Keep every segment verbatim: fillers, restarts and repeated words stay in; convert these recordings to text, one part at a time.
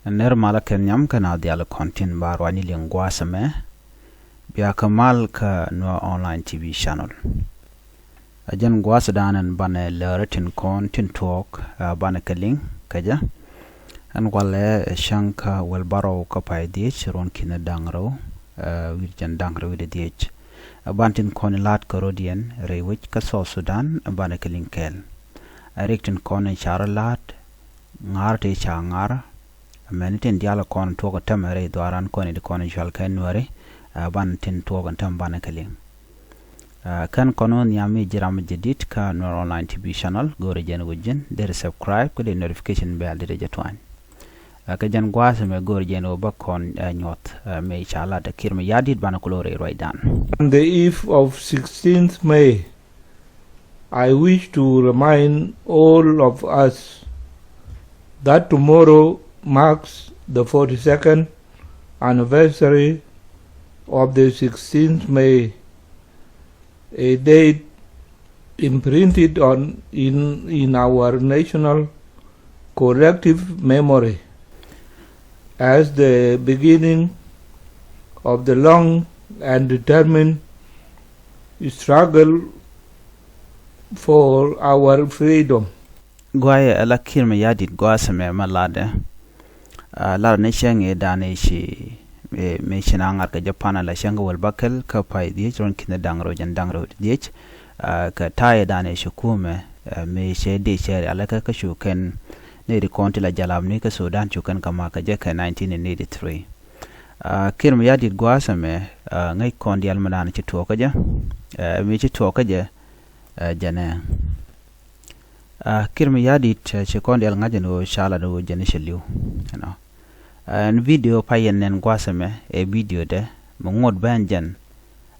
Nɛr malä kɛn nyam kä na dhial kɔn tin ba ruany liŋ gua̱a̱th ɛmɛ. Bia kä mal kä Nuer Online T V channel. A jɛn gua̱a̱th dan ɛn banɛ lääri tin kɔn tin tuɔɔk, a, banɛ kɛ liŋ kä jɛ. Ɛn walɛ, ɛ, cäŋ kä wäl bärɔw kä pay dhiec ruɔ̱n ki̱n da̱ŋ rɛw, ɛ, wi̱r jɛn da̱ŋ rɛw wi̱r dhiec. Ɛ ban tin kɔn in la̱t kä rɔ̱diɛn rɛy wec kä South Sudan, ɛ banɛ kɛ liŋ kɛɛl. Ɛ rik tin kɔn in ca rɔ la̱t, ŋa̱r ti ca ŋa̱r, ɛ mɛn tin diaal kɔn tuɔɔk in tämɛ rɛy dhuaaran kɔn in di kɔn in cual kɛ Nuɛri, ɛ ban tin tuɔɔk in tämɛ banɛ kɛ liŋ. Ɛ kɛn kɔn wä nhiam mi ji̱ ram jɛ dit kä Nuer Online T V channel, go̱o̱rɛ jɛn wä ji̱n, deri subscribe, kä deri notification bell deri jɛ tuany. Ɛ kɛ jɛn gua̱a̱th mɛ go̱o̱rɛ jɛn wä bä kɔn, ɛ, nyuɔth, ɛ, mɛ ca lat ɛ Kiir Mayardit banɛ kulɛ rɛy ruacdan. On the eve of sixteenth May, I wish to remind all of us that tomorrow marks the forty-second anniversary of the sixteenth May, a date imprinted on in, in our national collective memory as the beginning of the long and determined struggle for our freedom. Guayɛ ɛ la Kiir Mayardit gua̱a̱th mɛ mɛ latdɛ. A, lar ni cäŋ i̱ dan i̱ ci, i̱, mi ci na ŋa̱r kɛ Japan ala cäŋ kɛ wäl bäkɛl kä pay dhiec ruɔ̱n ki̱n da̱ŋ rɛw jɛn da̱ŋ rɛw dhiec. A, kɛ ta̱a̱ i̱ dan i̱ ci kumɛ, ɛ, mi cɛ dee cɛ rial kɛ kä cu kɛn ni ri kɔn ti la jalap ni kä Sudan cu kɛn kɛ mak kɛ jɛ kɛ nineteen eighty-three. A, Kiir Mayardit gua̱a̱th ɛmɛ, a, ŋäc kɔn diaal mi dan ci tuɔɔk kä jɛ, ɛ, mi ci tuɔɔk kä jɛ, ɛ, jɛnɛ. A, Kiir Mayardit, ɛ, ci kɔn diaal ŋa̱c ɛn ɣöö ca lat ɣöö jɛn cɛ li̱w, you know. Ɛ, ɛn video pay yɛn nɛn gua̱a̱th ɛmɛ, ɛ video dɛ, mi ŋot bɛn jɛn.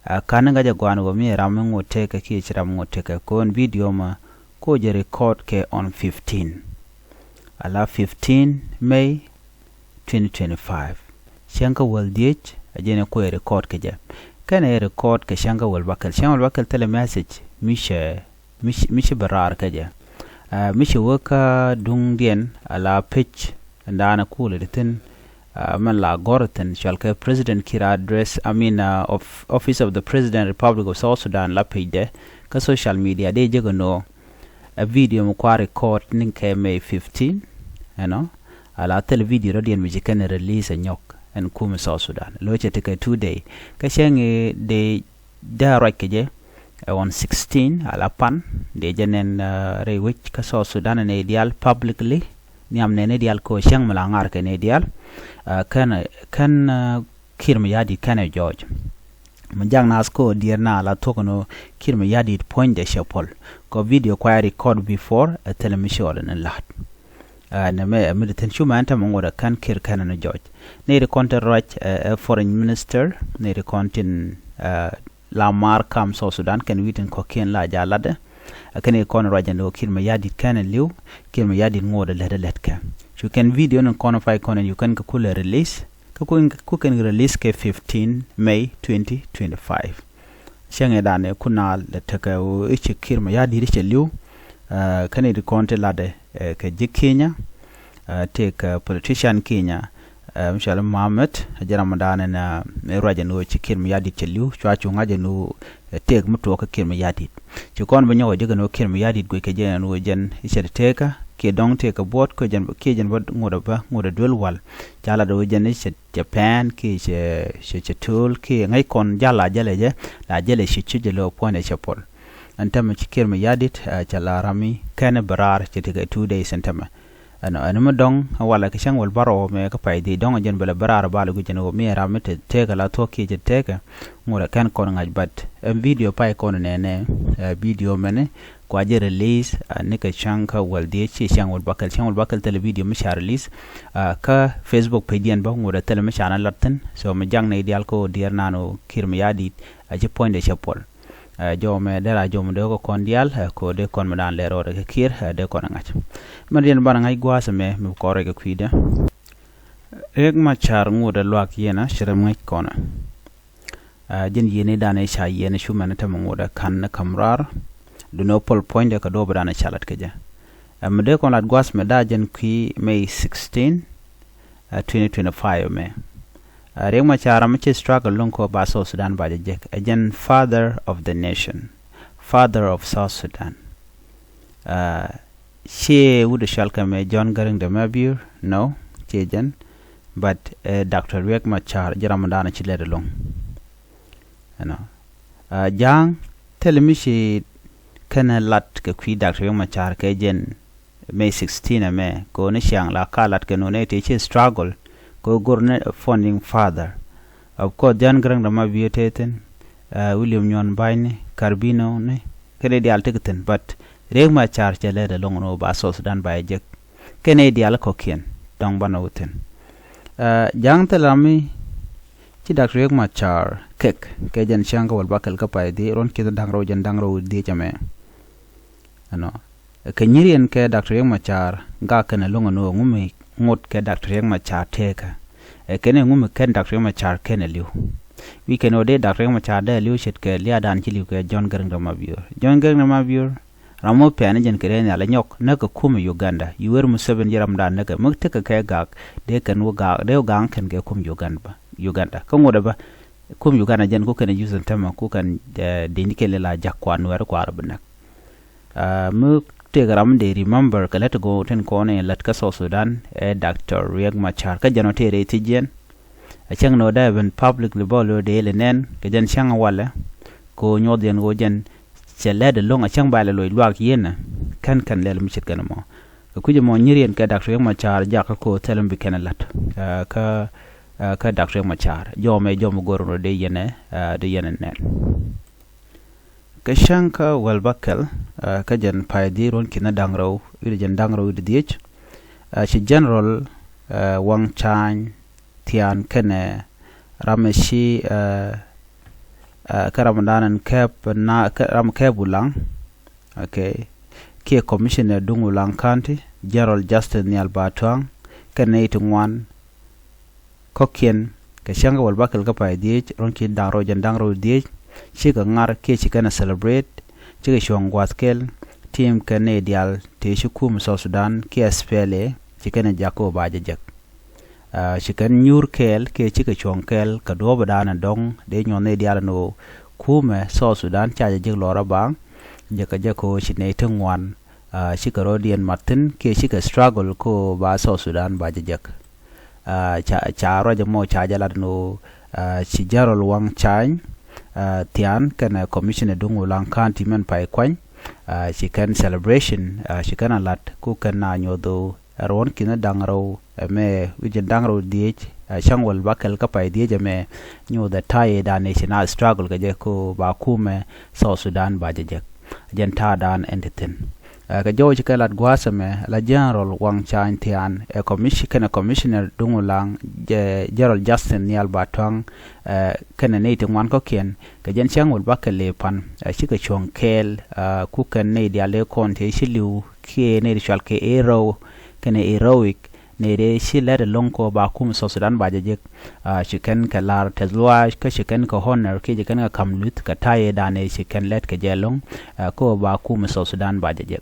A, ka̱n ŋa̱c ɛ gua̱a̱n ɣöö mi ram mi ŋot tekɛ kiɛ ci ram mi ŋot tekɛ, kɛ ɣöö ɛn video mɛ, kɛ ɣöö jɛ record kɛ on fifteen. Ala fifteen May, twenty twenty-five. Cäŋ kä wäl dhiec, a jɛn ɛ kuɛ record kɛ jɛ. Kɛn ɛ record kɛ cäŋ kä wäl bäkɛl. Cäŋ wäl bäkɛl thilɛ message mi cɛ, mi cɛ, mi cɛ bɛ raar kɛ jɛ. A, mi cɛ wä kä duŋdiɛn, ala page ɛn daanɛ kulɛ di thi̱n, a, mɛn la gɔ̱r thi̱n, cual kɛ President Kiir address, I mean, a, of, Office of the President, Republic of South Sudan, la page dɛ, kä social media, dee jek ɛn ɣöö ɛ video mi kua record ni kɛ May fifteen, you know, ala thil video rɔ̱diɛn mi ci kɛn release ɛ nyɔk ɛn kum South Sudan. Lo̱c ɛ ti kɛ two day. Kä cäŋ i̱ dee dee ruac kɛ jɛ, ɛ on sixteen, ala pan, dee jɛ nɛn, ɛ, rɛy wec kä South Sudan ɛ nɛy diaal publicly, nhiam nɛn i̱ diaal kɛ ɣöö cäŋ mi la ŋa̱r kɛ nɛy diaal, ɛ, kɛn, kɛn, ɛ, Kiir Mayardit kɛnɛ jɔɔc. Mi jak naath kä ɣöö diɛɛr na la thuɔ̱k ɛn ɣöö Kiir Mayardit puɔ̱nydɛ cɛ puɔl. Kɛ video kua record before, ɛ thilɛ mi cɔɔl ɛn la̱t. Ɛ, nɛmɛ, ɛ, mi di thi̱n cumɛ ɛn tämɛ ŋot ɛ kɛn Kiir kɛnɛ ni jɔɔc. Ni ri kɔn tin ruac, ɛ, ɛ foreign minister, ni ri kɔn tin, ɛ, la maar kam South Sudan kɛn wi̱i̱ tin kɔ̱kiɛn la ja̱ latdɛ. Ɛ kɛn i̱ kɔn ruac ɛn ɣöö Kiir Mayardit kɛnɛ li̱w, Kiir Mayardit ŋot ɛ lät ɛ lät kɛ. Cu kɛn video ni kɔn pay kɔn ɛn cu kɛn kɛ kulɛ release. Kä ku, ku kɛn release kɛ fifteen May twenty twenty-five. Cäŋ i̱ danɛ ku naal tekɛ ɣöö i̱ ci Kiir Mayardit i̱ cɛ li̱w, ɛ, kɛn i̱ di kɔn ti latdɛ, ɛ, kɛ ji̱ Kenya, ɛ, tëëkɛ politician Kenya, ɛ, mi cɔal Mohamed, ɛ jɛ ram danɛ na, ɛ, ruac ɛn ɣöö ci Kiir Mayardit cɛ li̱w, cua cu ŋa̱c ɛn ɣöö, ɛ, tëëk mi tuɔɔk kä Kiir Mayardit. Ci kɔn bi nyɔk ɛ jek ɛn ɣöö Kiir Mayardit guic kɛ jɛ ɛn ɣöö jɛn i̱ cɛ ti tëëkä, kiɛ dɔ̱ŋ tëëkä buɔ̱t, kiɛ jɛn, kiɛ jɛn bä ŋot ɛ bä, ŋot ɛ duel wal. Ca lat ɣöö jɛn i̱ cɛ, cɛ pɛn, kiɛ cɛ, cɛ, cɛ to̱l, kiɛ ŋäc kɔn jal la jälɛ jɛ, la jälɛ ci ci jɛ lo̱ puɔ̱nydɛ cɛ puɔl. Ɛn tämɛ ci Kiir Mayardit, ɛ, cɛ la ram i̱ kɛn bi raar cɛ tekɛ two days ɛn tämɛ. Ɛnɔ, ɛn mi dɔ̱ŋ, walɛ kɛ cäŋ wäl bärɔw mɛ kä pay dhiec dɔ̱ŋ ɛ jɛn bɛ lɛ bɛ raar bal guic ɛn ɣöö mi ɛ ram mi te, tëëkä la thuɔ̱k kiɛ cɛ tëëkä, ŋot ɛ kɛn kɔn ŋa̱c, but ɛn video pay kɔn nɛnɛ, ɛ, video mɛni, kua jɛ release, ɛ, nikɛ cäŋ kä wäl dhiec, ci cäŋ wäl bäkɛl, cäŋ wäl bäkɛl thilɛ video mi ca release, ɛ, kä Facebook page diɛn bä ŋot ɛ thilɛ mi ca na lat thi̱n, so mi jak nɛy diaal kä ɣöö diɛɛr naan ɣöö Kiir Mayardit, ɛ, ci puɔ̱nydɛ cɛ puɔl. Ɛ, jɔw mɛ dee ra jɔw mɛ dee kɛ kɔn diaal, ɛ, kɛ ɣöö dee kɔn mɛ daan lɛr ɣöö rɛ kɛ Kiir, ɛ, dee kɔn ɛ ŋa̱c. Mɛn diɛn banɛ ŋa̱c gua̱a̱th ɛmɛ, mi kɔn rɛ kɛ kui̱dɛ. Riek Machar ŋot ɛ luaak yiënä, ci rɛm ŋäc kɔnɛ. Ɛ, ji̱n yiëni danɛ ca yiëni cu mɛn tämɛ ŋot ɛ ka̱n ni ka̱m raar. Duundɛ puɔl puɔ̱nydɛ kɛ duɔ̱ɔ̱p danɛ ca lat kɛ jɛ. Ɛ, mi dee kɔn lat gua̱a̱th mɛ da̱a̱ jɛn kui̱ May sixteen. ɛ twenty twenty-five mɛ. Ɛ Riek Machar ram mi ci struggle loŋ kɔ ba South Sudan ba jɛ jek, ɛ jɛn father of the nation, father of South Sudan. Ɛ ci wut cɔal kɛ mɛ John Garang de Mabior, no, ci jɛn, but ɛ Doctor Riek Machar ji̱ ram mi dan ci lɛt loŋ. Ɛnɔ. Ɛ Ja̱a̱ŋ thilɛ mi ci kɛnɛ lat kɛ kui̱ Doctor Riek Machar kɛ jɛn May sixteen ɛmɛ, kɛ ɣöö ni ciaŋ la ka lat kɛ nunɛ tëë ci struggle, kɛ ɣöö go̱r ni founding father. Of course, John Garang de Mabior tëë thi̱n, ɛ William Nyuɔn Bany ni, Carbino ni, kɛnɛ diaal tekɛ thi̱n, but Riek Machar cɛ lɛt loŋ ni ɣöö ba South Sudan ba jɛ jek. Kɛnɛ diaal kɔ̱kiɛn dɔ̱ŋ banɛ wä thi̱n. Ɛ Ja̱a̱ŋ thilɛ ram mi ci Doctor Riek Machar kɛk kɛ jɛn cäŋ kä wäl bäkɛl kä pay dhieec, ruɔ̱n ki̱n da̱ŋ rɛw jɛn da̱ŋ rɛw dhieec ɛmɛ. Ɛnɔ. Kɛ nyiriɛn kɛ Doctor Riek Machar, gak kɛnɛ lo̱ŋ ɛn ɣöö ŋu mi ŋot kɛ Doctor Riek Machar tëëkä. Ɛ kɛnɛ ŋu mi kɛn Doctor Riek Machar kɛnɛ li̱w. Wi̱i̱ kɛn ɣöö dee Doctor Riek Machar dee li̱w ce̱tkɛ lia̱a̱dan ci li̱w kɛ John Garang de Mabior. John Garang de Mabior, ram mɔ pɛn jɛn kɛ rɛy nhial ɛ nyɔk näk kɛ kum Uganda. Yoweri Museveni ji̱ ramdan näk kɛ mi tekɛ kɛ gak, dee kɛn wä gak, dee wä gak kɛn kɛ kum Uganda bä. Uganda. Kä ŋot ɛ bä, kum Uganda jɛn ku kɛn use in tämɛ ku kɛn, ɛ, dini kɛn lɛ la jak kua Nuɛri kua rɔ bi näk. Ɛ, mi tëëkɛ ram dee remember kɛ lät go̱o̱r tin kɔn in lät kä South Sudan, ɛ Doctor Riek Machar. Kä jɛn ɔ tëë rɛy thiec jɛn. A cäŋ ni ɣöö dee ben publicly bä lo̱o̱ dee ilɛ nɛn kɛ jɛn cäŋ walɛ. Kɛ ɣöö nyuɔth yɛn ɣöö jɛn cɛ lɛt ɛlɔ̱ŋ a cäŋ ba ilɛ loc luaak yieenä. Kɛn kɛn lɛl mi ce̱tkɛn ɛmɔ. Kɛ kui̱c ɛmɔ nyiriɛn kɛ Doctor Riek Machar jakä kɛ ɣöö thilɛ mi bi kɛn ɛ la̱t. Ɛ, kä, ɛ, kä Doctor Riek Machar. Jɔmɛ jɔmɛ go̱r ɛn ɣöö dee yɛn ɛ, ɛ, dee yɛn ɛ nɛn. Kɛ cäŋ kä wäl bäkɛl, ɛ, kä jɛn pay dhieec ruɔ̱n ki̱n da̱ŋ rɛw, wi̱cdɛ jɛn da̱ŋ rɛw wi̱cdɛ dhieec. Ɛ, ci General, ɛ, Waŋ Cany Thian kɛnɛ ram ɛ ci, ɛ, ɛ, kä ram dan ɛn kɛp na, kä ram kɛp Wulaŋ. Okay. Kiɛ Commissioner duŋ Wulaŋ County, General Justice Nial Batuaŋ, kɛnɛ nɛy ti ŋuan kɔ̱kiɛn kɛ cäŋ kä wäl bäkɛl kä pay dhieec, ruɔ̱n ki̱n da̱ŋ rɛw jɛn da̱ŋ rɛw dhieec, cikɛ ŋar kiɛ ci kɛn ɛ celebrate, cikɛ cuɔ̱ŋ gua̱a̱th kɛl, tim kɛn nɛy diaal tëë ci kum South Sudan kiɛ S P L A, ci kɛn ɛ jak kɛ ɣöö ba jɛ jek. Ɛ, ci kɛn nyuur kɛɛl kiɛ cikɛ cuɔ̱ŋ kɛɛl kɛ duɔ̱ɔ̱p ɛ da̱a̱n ɛ dɔ̱ŋ, dee nyuɔ̱th nɛy diaal ɛn ɣöö kumɛ South Sudan ca jɛ jek lɔrä baaŋ, jɛ kɛ jɛ kɛ ɣöö ci nɛy ti ŋuan, ɛ, cikɛ rɔ̱diɛn mat thi̱n kiɛ cikɛ struggle kɛ ɣöö ba South Sudan ba jɛ jek. Ɛ, ca, ca ruac ɛmɔ ca jɛ lat ɛn ɣöö, ɛ, ci General Waŋ Cany, ɛ, Thian kɛnɛ Commissioner duŋ Wulaŋ County mɛn pay kuany, ɛ, ci kɛn celebration, ɛ, ci kɛn a lat ku kɛn a nyuɔth ɣöö ɛ ruɔ̱n ki̱n da̱ŋ rɛw ɛmɛ wi̱cdɛ jɛn da̱ŋ rɛw dhieec, ɛ, cäŋ wäl bäkɛl kä pay dhieec ɛmɛ nyuɔth ɛ ta̱yɛ dan ɛ ci na struggle kɛ jɛ kɛ ɣöö ba kumɛ South Sudan ba jɛ jek. Jɛn ta̱a̱ dan ɛn ti thi̱n. Ɛ, kɛ jɔw ci kɛ lat gua̱a̱th ɛmɛ la General Waŋ Cany Thian, ɛ, commis-, kɛnɛ Commissioner duŋ Wulaŋ, jɛ General Justice Nial Batuaŋ, ɛ, kɛnɛ nɛy ti ŋuan kɔ̱kiɛn kɛ jɛn cäŋ wäl bäkɛl lëë pan, ɛ, cikɛ cuɔ̱ŋ kɛɛl, ɛ, ku kɛn nɛy diaal dee kɔn tëë ci li̱w kiɛ nɛy ti cɔal kɛ heroic, kɛnɛ heroic, nɛy dee ci lɛt ɛlɔ̱ŋ kɛ ɣöö ba kum South Sudan ba jɛ jek. Ɛ, ci kɛn kɛ la̱r tɛth luaac, kä ci kɛn kɛ honor, kiɛ ci kɛn kɛ ka̱m luth kɛ ta̱yɛ dan ɛ ci kɛn lɛt kɛ jɛ ɛlɔ̱ŋ, ɛ, kɛ ɣöö ba kum South Sudan ba jɛ jek.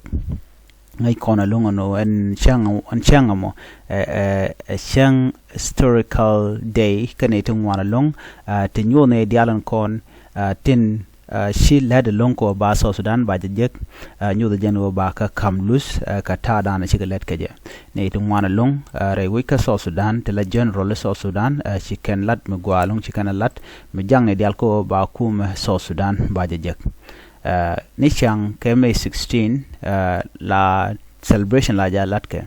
Ŋäc kɔn ɛlɔ̱ŋ ɛn ɣöö ɛn cäŋ, ɛn cäŋ ɛmɔ, ɛ, ɛ, ɛ cäŋ historical day kɛnɛ ti ŋuan ɛlɔ̱ŋ, ɛ, ti nyuɔth nɛy diaal ɛn kɔn, ɛ, tin, ɛ, ci lɛt ɛlɔ̱ŋ kɛ ɣöö ba South Sudan ba jɛ jek, ɛ, nyuɔth jɛn ɣöö ba kɛ ka̱m luth, ɛ, kɛ ta̱a̱ dan ɛ cikɛ lɛt kɛ jɛ. Nɛy ti ŋuan ɛlɔ̱ŋ, ɛ, rɛy wec kä South Sudan, ti la General South Sudan, ɛ, ci kɛn lat mi gɔaa ɛlɔ̱ŋ ci kɛn ɛ lat mi jaŋ nɛy diaal kɛ ɣöö ba kumɛ South Sudan ba jɛ jek. Ɛ, ni cäŋ kɛ May sixteen, ɛ, la celebration la jɛ lat kɛ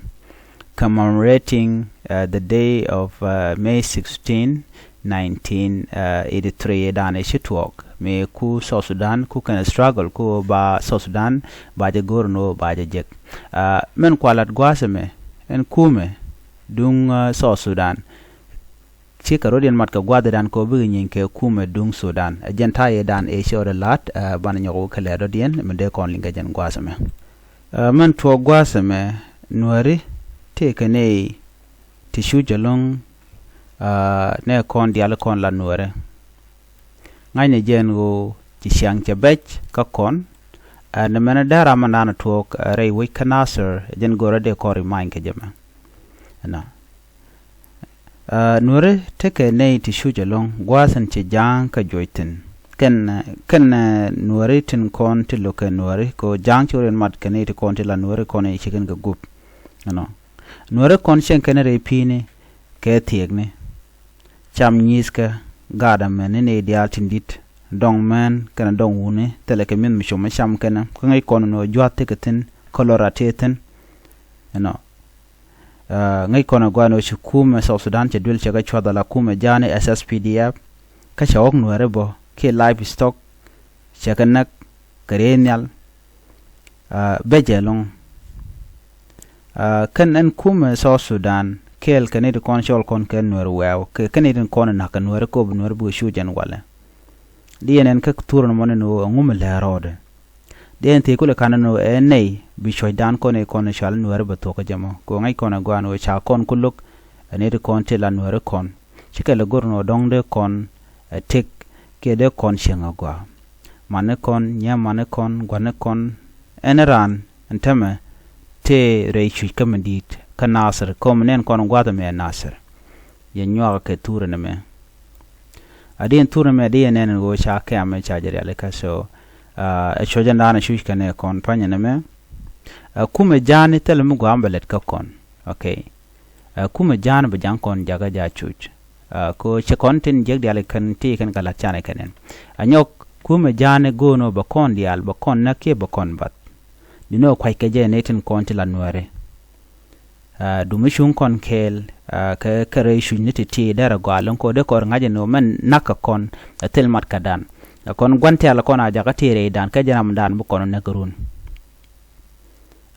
commemorating, ɛ, the day of, ɛ, May sixteen, nineteen eighty-three, dan ɛ ci tuɔɔk mi ku South Sudan ku kɛn struggle ku ba South Sudan ba jɛ go̱r ni ɣöö ba jɛ jek. Ɛ, mɛn kua lat gua̱a̱th ɛmɛ ɛn kumɛ duŋ, ɛ, South Sudan. Cikɛ rɔ̱diɛn mat kɛ gua̱a̱th ëëdan kɛ ɣöö bikɛ nyieeny kɛ kumɛ duŋ Sudan. Ɛ jɛn ta̱yɛ dan ëë ci ɣɔt ɛ la̱t, ɛ, banɛ nyɔk wä kɛ lɛɛr rɔ̱diɛn mi dee kɔn liŋ kɛ jɛn gua̱a̱th ɛmɛ. Ɛ, mɛn tuɔɔk gua̱a̱th ɛmɛ Nuääri tëëkɛ nɛy ti cuc ɛlɔ̱ŋ, ɛ, nɛ kɔn diaal kɔn la Nuäärä. Ŋa̱cnɛ jɛn ɣöö ci ciaŋ cɛ bɛc kä kɔn, ɛ, nɛ mɛn dee ram ɛndan tuɔɔk, ɛ, rɛy wec kä Nasir, ɛ jɛn go̱rä dee kɔn remind kɛ jɛ mɛ. Ɛnɔ. Nuääri tekɛ nɛy ti cuc ɛlɔ̱ŋ gua̱a̱th in ci ja̱a̱ŋ kɛ juɔc thi̱n. Kɛn kɛn nuääri tin kɔn ti lo̱kɛ nuääri kɛ ɣöö ja̱a̱ŋ ci ɣöö riɛn mat kɛ nɛy ti kɔn ti la nuääri kɔn i̱ ci kɛn kɛ gup. Ɛnɔ nuääri kɔn cieŋ kɛn rɛy pi̱i̱ni kɛ thiekni. Cam nyi̱i̱thkɛ gaat ɛmɛ ni nɛy diaal tin di̱t dɔ̱ŋ mɛn kɛnɛ dɔ̱ŋ wuni thilɛ kɛ mi̱eth mi com mi cam kɛnɛ kä ŋäc kɔn ni ɣöö jua̱th tekɛ thi̱n kä lɔr a tëë thi̱n. Ɛnɔ ŋäc kɔn ɛ gɔaa ni ɣöö ci kumɛ South Sudan cɛ duel cɛ kɛ cuath ala kumɛ ja̱a̱ni S S P D F. Kä cɛ ɣɔ̱k nuääri bä kiɛ livestock cɛ kɛ näk kɛ rɛy nhial. Bɛ jɛ ɛlɔ̱ŋ kɛn ɛn kumɛ South Sudan kɛɛl kɛ ni ti kɔn cɔl kɔn kɛ nuääri wɛɛw kɛ kɛ ni ti kɔn na̱k kɛ nuääri kop nuääri bikɛ cu jɛn walɛ. Di ɛn ɛn kä thurä ni mɔ ni ni ɣöö ɛŋu mi lɛ̱̈ɛ̱̈ rɔɔdɛ. Di ɛn thiec kulɛ ka̱n ni ɣöö ɛ nɛy bi cuɔ̱cdan kɔn i̱ kɔn i̱ cɔal i̱ nuääri bɛ thuɔ̱k kä jɛ mɔ kɛ ɣöö ŋäc kɔn ɛ gɔaa ni ɣöö ca kɔn ku lo̱k ɛ ni ti kɔn ti la nuääri kɔn. Cikɛ lɛ go̱r ni ɣöö dɔ̱ŋ dee kɔn ɛ tëk kiɛ dee kɔn cieŋ ɛ gɔaa. Mani kɔn nyɛ mani kɔn gua̱ni kɔn ɛn raan ɛn tämɛ tëë rɛy cuc kä mi di̱i̱t kä Nasir kɛ ɣöö mi nɛn kɔn gua̱a̱th ɛmɛ ɛ Nasir. Yɛ nyuak kɛ thurä ni mɛ. A di ɛn thurä ni mɛ di yɛ nɛn ɛn ɣöö ca kɛ̈mɛ ca jɛ rialikä so ɛ cuɔ̱cändan ɛ cuc kɛnɛ kɔn pa̱nyɛ ni mɛ. Ɛ kumɛ ja̱a̱ni thilɛ mi gua̱a̱m bɛ lɛt kä kɔn. Okay. Ɛ kumɛ ja̱a̱ni bɛ ja̱ŋ kɔn jakä ja̱ cuc. Ɛ ko cɛ kɔn tin jiäk diaal kɛn ti kɛn kɛ la̱t canɛ kɛnɛn. Ɛ nyɔk kumɛ ja̱a̱ni go̱o̱n ɣöö bɛ kɔn diaal bɛ kɔn näk kiɛ bɛ kɔn bath. Di ni ɣöö kua̱ckɛ jɛ ni tin kɔn ti la nuääri. Ɛ dumi cuŋ kɔn kɛɛl ɛ kɛ kɛ rɛy cuc ni ti ti derɛ gɔaa lo̱ŋ ko dee kɔr ŋa̱c ɛn ɣöö mɛn na̱k kɛ kɔn ɛ thil mat kädan. Ɛ kɔn gua̱n tɛ̈r la kɔn a jakä ti rɛydan kä jɛ ramdan bi kɔn näk run.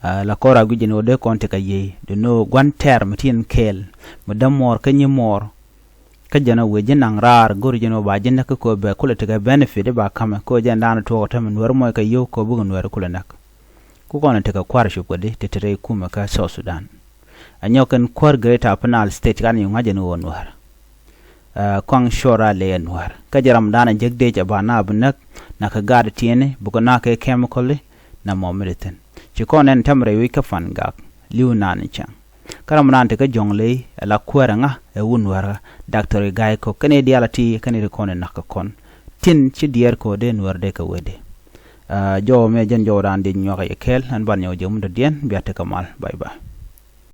Ɛ la kɔr a guic ɛn ɣöö dee kɔn ti kɛ yiey di ni ɣöö gua̱n tɛ̈r mi ti ɛn kɛɛl mi dämuɔɔr kä nyimuɔɔr. Kä jɛn ɛ wee ji̱ naŋ raar go̱r ji̱n ɣöö ba ji̱ näk kä köö bɛ kulɛ tekɛ benefit i̱ ba ka̱mɛ köö jɛn da̱a̱n tuɔɔk ɛ tämɛ nuääri mɔc kɛ yio̱w köö bikɛ nuääri kulɛ näk. Ku kɔn ɛ tekɛ kua̱r cop kɛ di te te rɛy kumɛ kä South Sudan. Ɛ nyɔk kɛn kuäär Greater Upper Nile State kan yio̱w ŋa̱c ɛn ɣöö nuäär. Ɛ kɔaŋ cuɔr a ley ɛ nuäär kä jɛ ramdan ɛ jek dec ɛ ba na bi näk. Na kɛ gaat tiɛni bukɛ na kɛ chemical i̱ na mɔ mi di thi̱n. Ci kɔn ɛn tämɛ rɛy wi̱c kä Pan Gak li̱w naan in cäŋ. Kä ram naan ti kä jɔ̱ŋ ley ɛ la kuäärä ŋa ɛ wun nuäärä. Daktɔri ga̱a̱c kɔ kɛn i̱ diaal a ti kɛn i̱ ri kɔn i̱ na̱k kɛ kɔn. Tin ci diɛɛr kɔ dee nuäär dee kɛ wee dee. Jɔwä mëë jɛn jɔwä raan diec nyuak yɛ kɛɛl ɛn ban nyɔk jɛ mundä diɛn bia tekɛ mal. Bye bye.